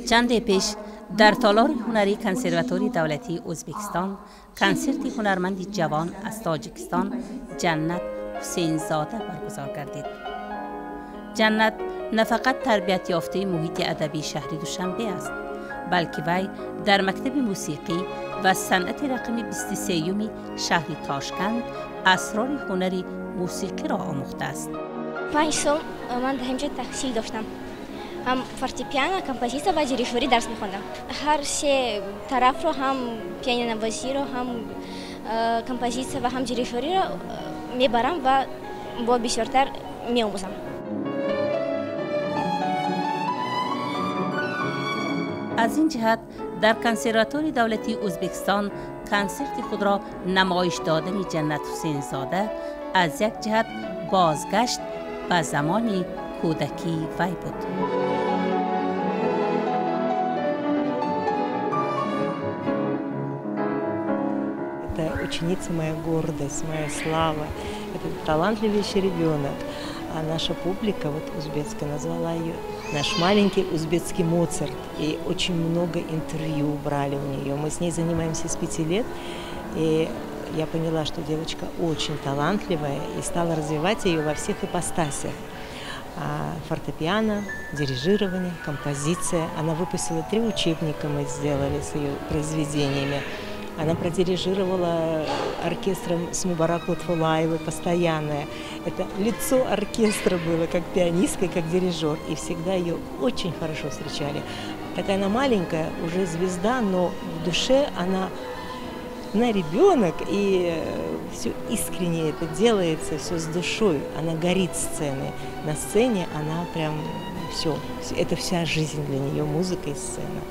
Чанде пеш дар толори ҳунарии консерватории давлатии Ӯзбекистон консерти ҳунарманди ҷавон аз Тоҷикистон Ҷаннат Ҳусейнзода баргузор гардид. Ҷаннат на фақат тарбиятёфтаи муҳити адабии шаҳри Душанбе аст, балки вай дар мактаби мусиқӣ ва санъати рақами 23-юми шаҳри Тошканд асрори ҳунари мусиқиро омӯхтааст. 5 сол ман дар ҳамҷо таҳсил доштам. Ҳам фортепиано, композитсия ва дирижёрӣ дарс мехондам. Ҳар се тарафро, ҳам пианинонавозиро, ҳам композитсия ва ҳам дирижёриро мебарам ва бо бисёртар меомӯзам. Аз ин ҷиҳат дар консерватории давлатии Ӯзбекистон консерти худро намоиш додани Ҷаннат Ҳусейнзода аз як ҷиҳат бозгашт ба замони кӯдакии вай буд. Это ученица моя гордость, моя слава. Это талантливейший ребенок. А наша публика, вот узбекская, назвала ее наш маленький узбекский Моцарт. И очень много интервью брали у нее. Мы с ней занимаемся с 5 лет. И я поняла, что девочка очень талантливая, и стала развивать ее во всех ипостасях. Фортепиано, дирижирование, композиция. Она выпустила три учебника, мы сделали с ее произведениями. Она продирижировала оркестром с Мубарак Лутфуллаевой постоянное. Это лицо оркестра было, как пианистка, как дирижер. И всегда ее очень хорошо встречали. Такая она маленькая, уже звезда, но в душе она ребенок, и все искренне это делается, все с душой. Она горит сценой. На сцене она прям все, это вся жизнь для нее, музыка и сцена.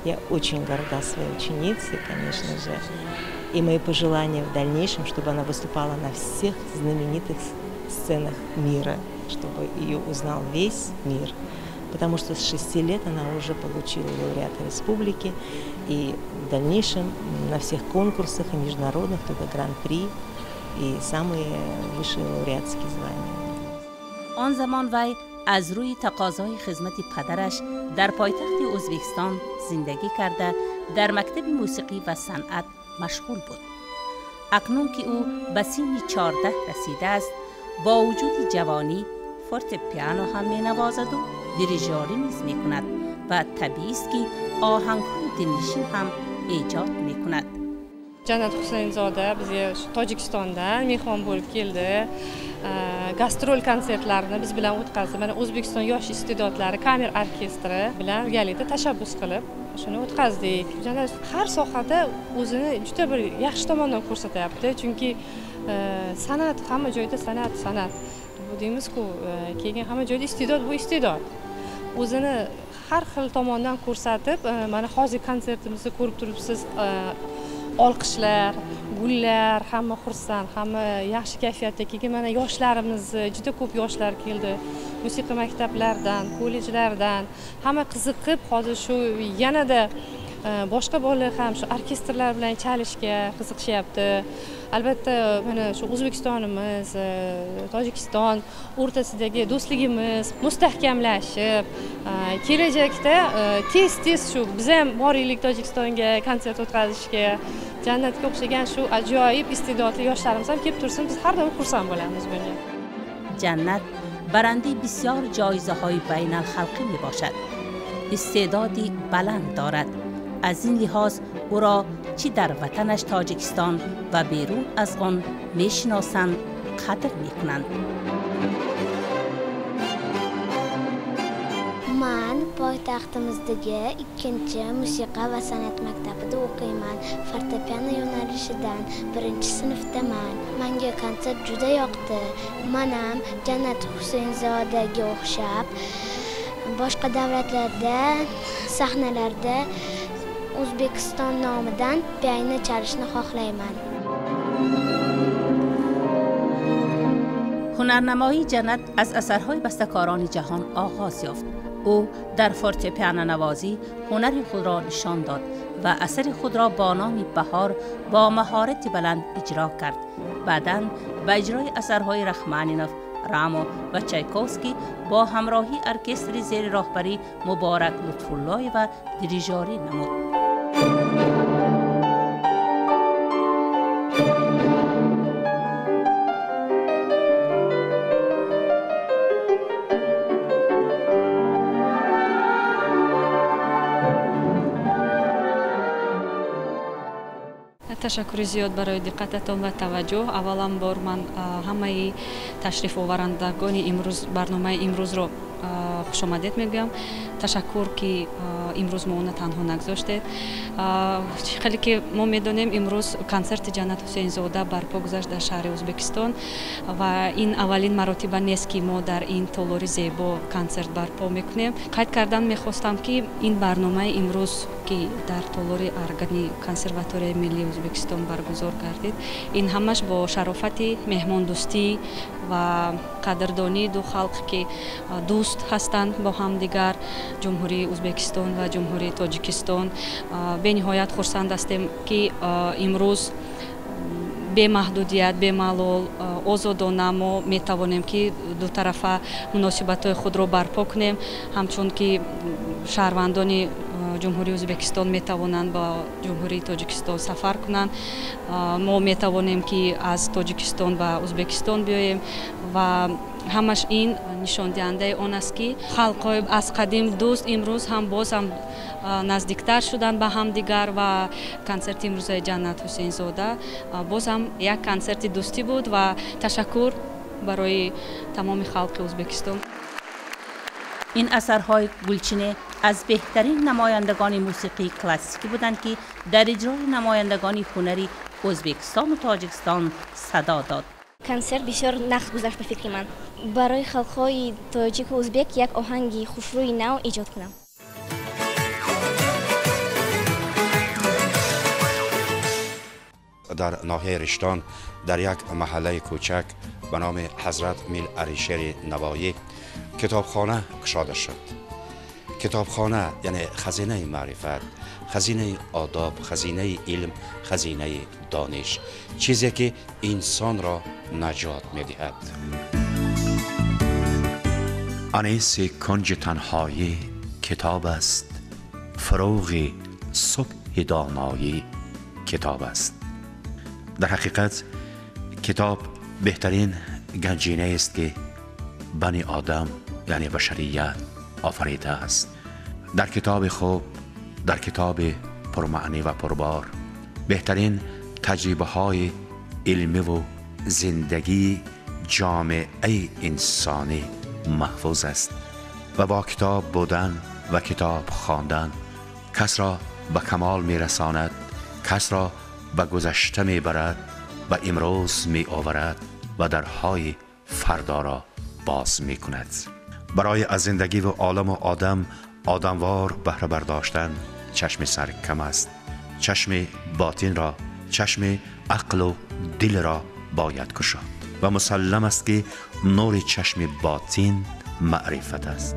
Я очень горда своей ученицей, конечно же. И мои пожелания в дальнейшем, чтобы она выступала на всех знаменитых сценах мира, чтобы ее узнал весь мир. Потому что с 6 лет она уже получила лауреата республики, и в дальнейшем на всех конкурсах и международных, только гран-при и самые высшие лауреатские звания. Он замон вай аз рӯи тақозои хизмати падараш дар пойтахти Ӯзбекистон зиндагӣ карда, дар мактаби мусиқӣ ва санъат машғул буд. Акнун ки ӯ ба синни 14 расидааст, бо вуҷуди ҷавонӣ фортепиано ҳам менавозаду дирижёрӣ низ мекунад ва табиист, ки оҳангҳои дилнишин ҳам эҷод мекунад. Jannat Husaynzoda bizga shu Tojikistondan mehmon bo'lib keldi. Gastrol konsertlarini biz bilan o'tkazdi. Mana, O'zbekiston yosh iste'dodlari kamer orkestri bilan birgalikda tashabbus qilib, shuni o'tkazdik. Jannat har sohada o'zini juda bir yaxshi tomondan ko'rsatyapti, chunki san'at hamma joyda, san'at, san'at bu deymizku, keyin hamma joyda iste'dod, bu iste'dod o'zini har xil tomondan ko'rsatib, mana hozir konsertimizni ko'rib turibsiz, olqishlar, gullar, hamma xursand, hamma yaxshi kayfiyatda. Keyin mana yoshlarimiz, juda ko'p yoshlar keldi musiqa maktablaridan, kollejlardan, hamma qiziqib, hozir shu yanada boshqa bolalar ham shu orkestrlar bilan chalishga qiziqishyapti. Albatta, mana shu O'zbekistonimiz, Tojikiston o'rtasidagi do'stligimiz mustahkamlashib, kelajakda tez tez shu biz ham boraylik Tojikistonga konsert o'tkazishga. Jannatga o'xshagan shu ajoyib iste'dodli yoshlarimiz ham kelib tursin, biz har doim xursand bo'lamiz bunga. Ҷаннат барандаи бисёр ҷоизаҳои байналхалқӣ мебошад, истеъдоди баланд дорад. Аз ин лиҳоз ӯро чӣ дар ватанаш Тоҷикистон ва берун аз он мешиносанд, қадр мекунанд. Man poytaxtimizdagi ikkinchi musiqa va san'at maktabida o'qiyman. Fortepiano yo'nalishidan birinchi sinfdaman. Menga konsert juda yoqdi. Man ham Jannat Husaynzodaga o'xshab boshqa davlatlarda sahnalarda O'zbekiston nomidan pianino chalishni xohlayman. Ҳунарнамоии Ҷаннат аз асарҳои бастакорони ҷаҳон оғоз ёфт. Ӯ дар фортепианонавозӣ ҳунари худро нишон дод ва асари худро бо номи «Баҳор» бо маҳорати баланд иҷро кард. Баъдан ба иҷрои асарҳои Рахманинов Рамо ва Чайковский бо ҳамроҳии оркестри зери роҳбарии Муборак Лутфуллоева дирижорӣ намуд. Ташаккури зиёд барои диққататон ва таваҷҷӯҳ. Аввалан бор ман ҳамаи ташрифоварандагони имрӯз барномаи имрӯзро хушомадед мегӯям. Ташаккур, ки имрӯз мо она танҳо нагузоштед. Хеле ки мо медонем, имрӯз консерти Ҷаннат Ҳусейнзода барпо гузашт дар шаҳри Ӯзбекистон ва ин аввалин маротиба нест, ки мо дар ин толори зебо консерт барпо мекунем. Қайд кардан мехостам, ки ин барномаи имрӯз, ки дар толори аргани консерваторияи миллии Ӯзбекистон баргузор гардид, ин ҳамаш бо шарофати меҳмондӯстӣ ва қадрдонии ду халқ, ки дӯст ҳастанд бо ҳамдигар, Ҷумҳурии Ӯзбекистон ва Ҷумҳурии Тоҷикистон. Бениҳоят хурсанд ҳастем, ки имрӯз бемаҳдудият, бемалол, озодона мо метавонем, ки дутарафа муносибатҳои худро барпо кунем. Ҳамчун ки шаҳрвандони Ҷумҳурии Ӯзбекистон метавонанд ба Ҷумҳурии Тоҷикистон сафар кунанд, мо метавонем, ки аз Тоҷикистон ба Ӯзбекистон биёем ва ҳамаш ин нишондиҳандаи он аст, ки халқҳои аз қадим дӯст имрӯз ҳам боз ҳам наздиктар шуданд ба ҳамдигар ва консерти имрӯзаи Ҷаннат Ҳусейнзода боз ҳам як консерти дӯстӣ буд ва ташаккур барои тамоми халқи Ӯзбекистон. Ин асарҳои гулчине аз беҳтарин намояндагони мусиқии классикӣ буданд, ки дар иҷрои намояндагони ҳунари Ӯзбекистону Тоҷикистон садо дод. Консерт бисёр нағз гузашт ба фикри ман. Барои халқҳои тоҷику ӯзбек як оҳанги хушрӯи нав эҷод кунам. Дар ноҳияи Риштон дар як маҳаллаи кӯчак ба номи Ҳазрат Мир Алишери Навоӣ китобхона кушода шуд. Китобхона яъне хазинаи маърифат, хазинаи одоб, хазинаи илм, хазинаи дониш, чизе ки инсонро наҷот медиҳад. Аниси кунҷи танҳоӣ китоб аст, фурӯғи субҳи доноӣ китоб аст. Дар ҳақиқат китоб беҳтарин ганҷинаест, ки бани одам яъне башарият офаридааст. Дар китоби хуб, дар китоби пурмаънӣ ва пурбор беҳтарин таҷрибаҳои илмиву зиндагии ҷомеаи инсонӣ маҳфуз аст ва бо китоб будан ва китоб хондан касро ба камол мерасонад, касро ба гузашта мебарад, ба имрӯз меоварад ва дарҳои фардоро боз мекунад. Барои аз зиндагӣ ва оламу одам одамвор баҳра бардоштан чашми сар кам аст. Чашми ботинро, чашми ақлу дилро бояд кушод ва мусаллам аст, ки нури чашми ботин маърифат аст.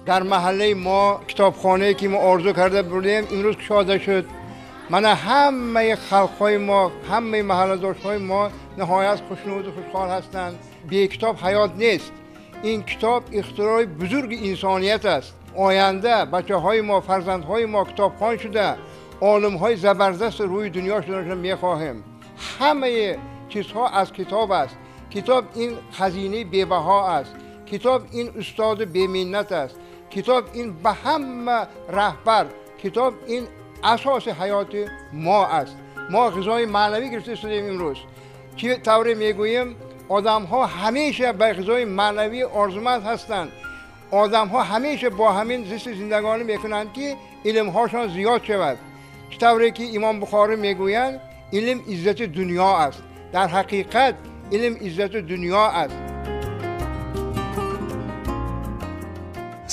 Дар маҳаллаи мо китобхонае, ки мо орзу карда будем, имрӯз кушода шуд. Мана ҳамаи халқҳои мо, ҳамаи маҳалладоштҳои мо ниҳоят хушнуду хушҳол ҳастанд. Бе китоб ҳаёт нест. Ин китоб ихтирои бузурги инсоният аст. Оянда бачаҳои мо, фарзандҳои мо китобхон шуда, олимҳои забардаст рӯи дунё шуданашон мехоҳем. Ҳамаи чизҳо аз китоб аст. Китоб ин хазинаи бебаҳо аст. Китоб ин устоди беминнат аст. Китоб ин ба ҳама раҳбар, китоб ин асоси ҳаёти мо аст. Мо ғизои маънавӣ гирифта шудем имрӯз. Чӣ тавре мегӯем, одамҳо ҳамеша ба ғизои маънавӣ орзуманд ҳастанд. Одамҳо ҳамеша бо ҳамин зисти зиндагонӣ мекунанд, ки илмҳошон зиёд шавад. Чӣ тавре ки Имом Бухорӣ мегӯянд, илм иззати дунё аст. Дар ҳақиқат илм иззати дунё аст.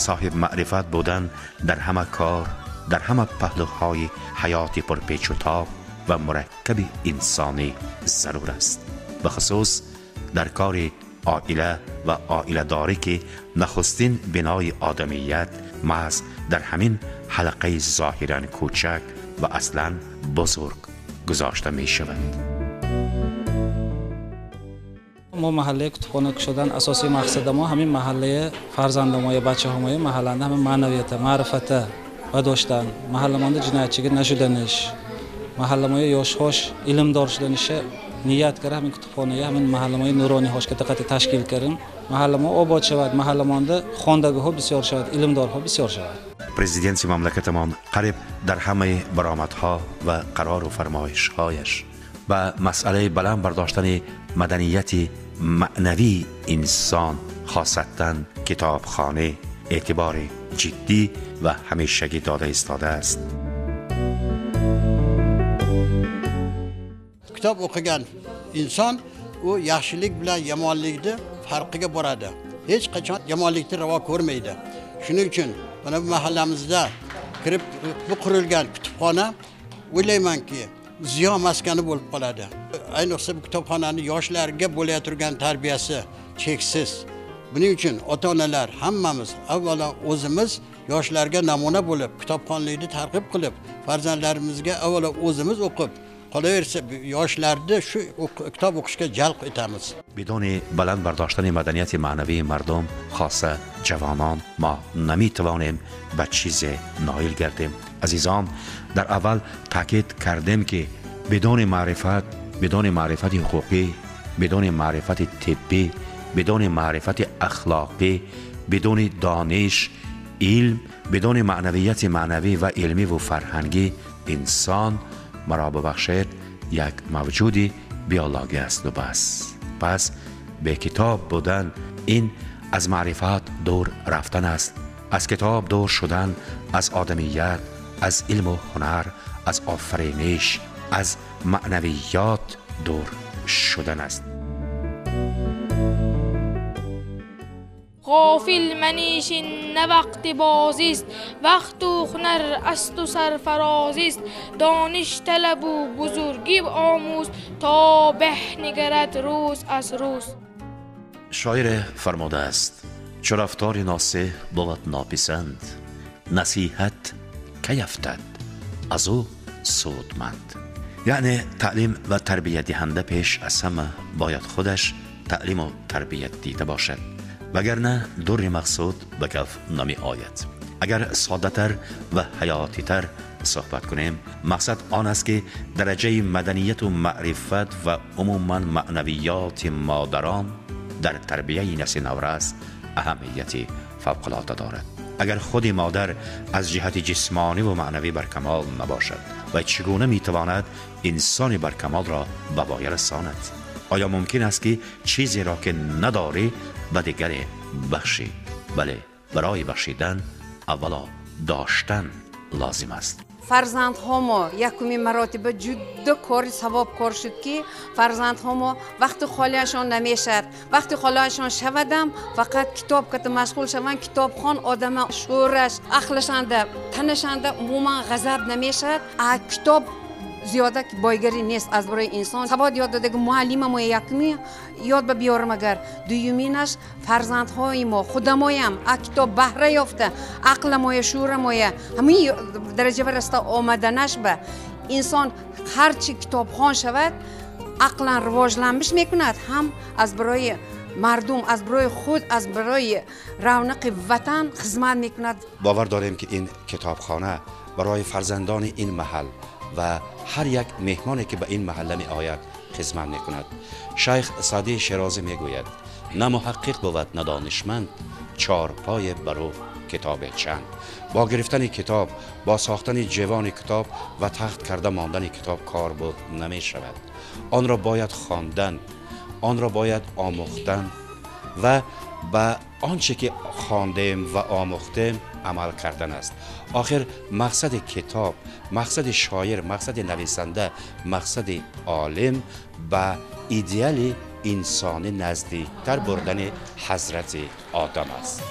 Соҳиб маърифат будан дар ҳама кор, дар ҳама паҳлӯҳои ҳаёти пурпечутоб ва мураккаби инсонӣ зарур аст. Бахусус дар кори оила ва оиладорӣ, ки нахустин бинои одамият маҳз дар ҳамин ҳалқаи зоҳиран кӯчак ва аслан бузург гузошта мешавад. Мо маҳаллаи кутубхона кушодан асосии мақсади мо ҳамин маҳаллаи фарзандамоя, бачаҳомоя маҳалланда ҳамин маънавията, маърифата ба доштан, маҳалламонда ҷиноятчига нашуданиш, маҳалламоя ёшҳош илмдор шуданиша ният кара ҳамин кутубхоная ҳамин маҳалламои нуронийҳошка диqqати ташкил карим. Маҳалламо обод шавад, маҳалламонда хондагиҳо бисёр шавад, илмдорҳо бисёр шавад. Президенти мамлакатамон қариб дар ҳамаи баромадҳо ва қарору фармоишҳояш ба масъалаи баланд бардоштани маданияти маънавии инсон, хосатан китобхона, эътибори ҷиддӣ ва ҳамешагӣ дода истодааст. Kitob o'qigan inson u yaxshilik bilan yomonlikni farqiga boradi. Hech qachon yomonlikni ravo ko'rmaydi. Shuning uchun mana bu mahallamizda kirib bu qurilgan kutubxona o'ylaymanki ziyo maskani bo'lib qoladi. Ayniqsa bu kutubxonani yoshlarga bo'layotgan tarbiyasi cheksiz. Buning uchun ota-onalar hammamiz avvalo o'zimiz yoshlarga namuna bo'lib, kitobxonlikni targ'ib qilib, farzandlarimizga avvalo o'zimiz o'qib, qolaversa yoshlarni shu kitob o'qishga jalb etamiz. Бидуни баланд бардоштани маданияти маънавии мардум, хоса ҷавонон, мо наметавонем ба чизе ноил гардем. Азизон, дар аввал таъкид кардем, ки бидуни маърифат, бидуни маърифати ҳуқуқӣ, бидуни маърифати тиббӣ, бидуни маърифати ахлоқӣ, бидуни дониш, илм, бидуни маънавияти маънавӣ ва илмӣ ва фарҳангӣ инсон, маро бибахшед, як мавҷуди биологӣ аст ва бас. Пас бекитоб будан ин аз маърифат дур рафтан аст, аз китоб дур шудан, аз одамият, аз илму ҳунар, аз офариниш, аз маънавиёт дур шудан аст. Ғофил манишин на вақти бозист, вақту ҳунар асту сарфарозист. Дониш талабу бузургӣ омӯз, то беҳ нигарад рӯз аз рӯз. Шоире фармудааст: чу рафтори носеҳ бувад нописанд, насиҳат кай афтад аз ӯ судманд. Яъне таълим ва тарбиятдиҳанда пеш аз ҳама бояд худаш таълиму тарбият дида бошад, вагарна дури мақсуд ба каф намеояд. Агар соддатар ва ҳаётитар суҳбат кунем, мақсад он аст, ки дараҷаи маданияту маърифат ва умуман маънавиёти модарон дар тарбияи насли наврас аҳамияти фавқулода дорад. Агар худи модар аз ҷиҳати ҷисмонӣ ва маънавӣ баркамол набошад, ва чӣ гуна метавонад инсони баркамолро ба воя расонад? Оё мумкин аст, ки чизеро ки надорӣ ба дигаре бахшӣ? Бале, барои бахшидан аввало доштан лозим аст. Фарзандҳо мо якумин маротиба ҷудда кори савобкор шуд, ки фарзандҳо мо вақти холиашон намешавад. Вақти холиашон шавадам, фақат китоб ката машғул шаванд. Китобхон одама шӯраш, ақлашанда, танашанда умуман ғазаб намешавад. А китоб зиёда бойгарӣ нест аз барои инсон. Савод ёд додаги муаллима мо якуми ёд ба биёрам, агар дуюминаш фарзандҳои мо худамоям а китоб баҳра ёфта, ақламоя, шӯрамоя ҳамин дараҷа раста омаданаш ба инсон ҳарчи китобхон шавад, ақлан ривожланмиш мекунад, ҳам аз барои мардум, аз барои худ, аз барои равнақи ватан хизмат мекунад. Бовар дорем, ки ин китобхона барои фарзандони ин маҳал ва ҳар як меҳмоне ки ба ин маҳалла меояд хизмат мекунад. Шайх Саъдии Шерозӣ мегӯяд: на муҳаққиқ бувад на донишманд, чорпое бар ӯ китобе чанд. Бо гирифтани китоб, бо сохтани ҷивони китоб ва тахт карда мондани китоб кор буд намешавад. Онро бояд хондан, онро бояд омӯхтан ва ба он чӣ ки хондем ва омӯхтем амал кардан аст. Охир мақсади китоб, мақсади шоир, мақсади нависанда, мақсади олим ба идеали инсонӣ наздиктар бурдани ҳазрати одам аст.